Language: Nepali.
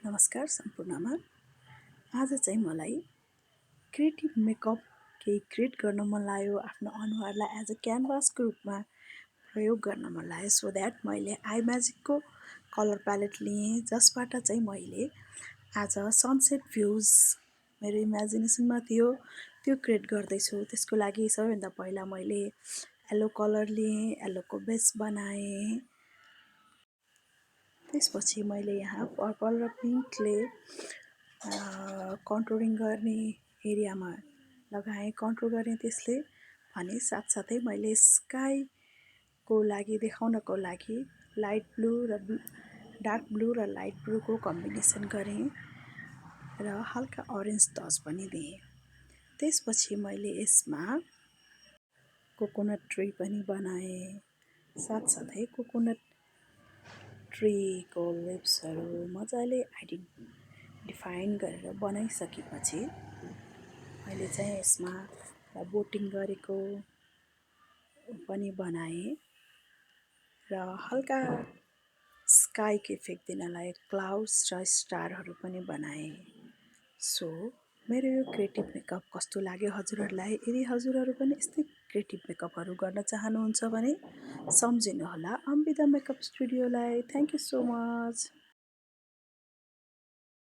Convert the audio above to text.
नमस्कार सम्पूर्णमा। आज चाहिँ मलाई क्रिएटिभ मेकअप केही क्रिएट गर्न मन लाग्यो। आफ्नो अनुहारलाई एज अ क्यानभासको रूपमा प्रयोग गर्न मन लाग्यो। सो द्याट मैले आइम्याजिकको कलर प्यालेट लिएँ, जसबाट चाहिँ मैले आज सनसेट भ्युज मेरो इमेजिनेसनमा थियो त्यो क्रिएट गर्दैछु। त्यसको लागि सबैभन्दा पहिला मैले येल्लो कलर लिएँ, येल्लोको बेस बनाएँ। त्यसपछि मैले यहाँ पर्पल र पिङ्कले कन्टुरिङ गर्ने एरियामा लगाएँ, कन्टुर गरेँ त्यसले। भने साथसाथै मैले स्काईको लागि देखाउनको लागि लाइट ब्लू र डार्क ब्लू र लाइट ब्लूको कम्बिनेसन गरेँ र हल्का अरेन्ज टच पनि दिएँ। त्यसपछि मैले यसमा कोकोनट ट्री पनि बनाएँ। साथसाथै कोकोनट ट्रीको लिप्सहरू मजाले डिफाइन गरेर बनाइसकेपछि मैले चाहिँ यसमा बोटिङ गरेको पनि बनाएँ र हल्का स्काईको इफेक्ट दिनलाई क्लाउड्स र स्टारहरू पनि बनाएँ। सो मेरो यो क्रिएटिभ मेकअप कस्तो लाग्यो हजुरहरूलाई? यदि हजुरहरू पनि यस्तै क्रिएटिभ मेकअपहरू गर्न चाहनुहुन्छ भने सम्झिनुहोला अम्बिदा मेकअप स्टुडियोलाई। Thank you so much.